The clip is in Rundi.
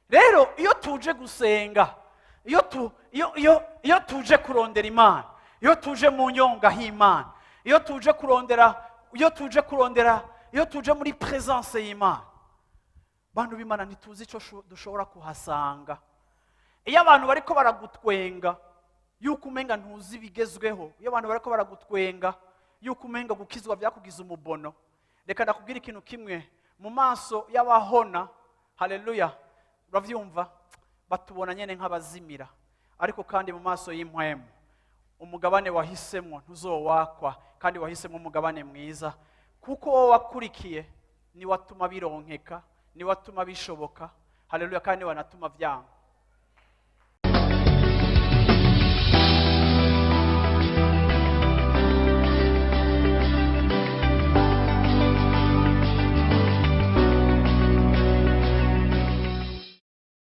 Rero iyo tuje gusenga, iyo tu iyo iyo iyo tuje kurondera Imana, iyo tuje mu nyonga h'Imana, iyo tuje kurondera, iyo tuje kurondera, iyo tuje muri présence y'Imana, bantu b'Imana, ntituzi icyo dushobora kuhasanga. Iyo abantu bariko baragutwenga yuko umenga ntuzi ibigezweho, iyo abantu bariko baragutwenga yuko umenga gukizwa byakugize umubono, reka ndakubwira ikintu kimwe: mu maso y'abahona, haleluya, uravyumva, batubona nyene nk'abazimira. Ariko kandi mu maso y'impwemu, umugabane wahisemwo ntuzowakwa, kandi wahisemwo umugabane mwiza, kuko wowe wakurikiye ni watuma bironkeka, ni watuma bishoboka, haleluya, kandi wanatuma vyanga.